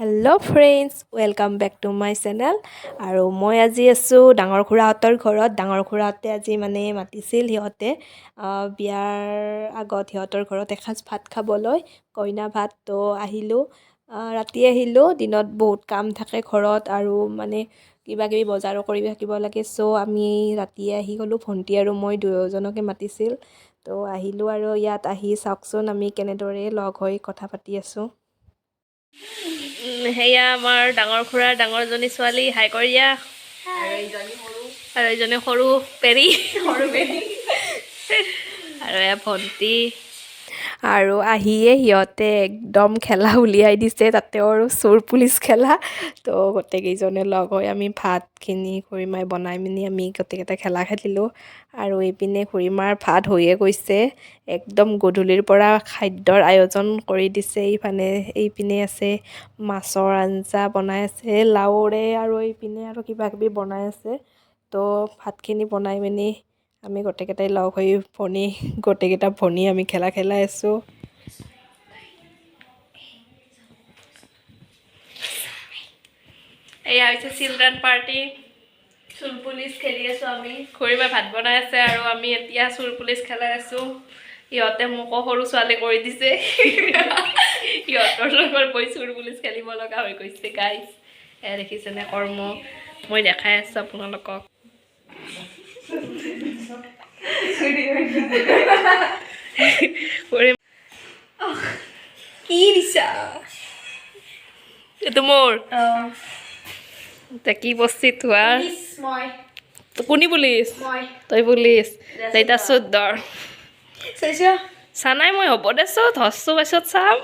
Hello friends, welcome back to my channel. আৰু মই আজি আছোঁ ডাঙৰ খুৰাহঁতৰ ঘৰত। ডাঙৰ খুৰাহঁতে আজি মানে মাতিছিল সিহঁতে বিয়াৰ আগত সিহঁতৰ ঘৰত এসাঁজ ভাত খাবলৈ, কইনা ভাত। তো আহিলোঁ, ৰাতি আহিলোঁ। দিনত বহুত কাম থাকে ঘৰত আৰু মানে কিবা কিবি বজাৰো কৰি থাকিব লাগে। চ' আমি ৰাতিয়ে আহি গ'লোঁ। ভণ্টি আৰু মই দুয়োজনকে মাতিছিল, তো আহিলোঁ। আৰু ইয়াত আহি চাওকচোন আমি কেনেদৰে লগ হৈ কথা পাতি আছোঁ। সেয়া আমাৰ ডাঙৰ খুৰাৰ ডাঙৰজনী ছোৱালী, হাই কৰি দিয়া। আৰু এইজনী সৰু পেৰী আৰু এয়া ভণ্টি। আৰু আহিয়ে সিহঁতে একদম খেলা উলিয়াই দিছে, তাতে আৰু চোৰ পুলিচ খেলা। তো গোটেইকেইজনে লগ হৈ আমি ভাতখিনি খুৰীমাই বনাই মেলি আমি গোটেইকেইটা খেলা খেলিলোঁ। আৰু এইপিনে খুৰীমাৰ ভাত হৈয়ে গৈছে। একদম গধূলিৰ পৰা খাদ্যৰ আয়োজন কৰি দিছে। এইফালে এইপিনে আছে মাছৰ আঞ্জা বনাই আছে লাওৰে, আৰু এইপিনে আৰু কিবা কিবি বনাই আছে। তো ভাতখিনি বনাই মেলি আমি গোটেইকেইটাই লগ হৈ ভনী, গোটেইকেইটা ভনী আমি খেলা খেলাই আছোঁ। এয়া হৈছে চিলড্ৰেন পাৰ্টি, চোৰ পুলিচ খেলি আছোঁ আমি। খুৰীমাই ভাত বনাই আছে আৰু আমি এতিয়া চোৰ পুলিচ খেলাই আছোঁ। সিহঁতে মোকো সৰু ছোৱালী কৰি দিছে, সিহঁতৰ লগত মই চোৰ পুলিচ খেলিব লগা হৈ গৈছে। গাইজ, এয়া দেখিছেনে কৰ্ম মই দেখাই আছোঁ আপোনালোকক। কি দিছা? এইটো মোৰ এতিয়া কি বস্তু থোৱাৰ মই কোনি পুলিচ? মই। তই পুলিচ, এতিয়া চুত ধৰ। চাইছা? চা নাই মই, হ'ব দেচোন, ধৰছো পাছত চাম।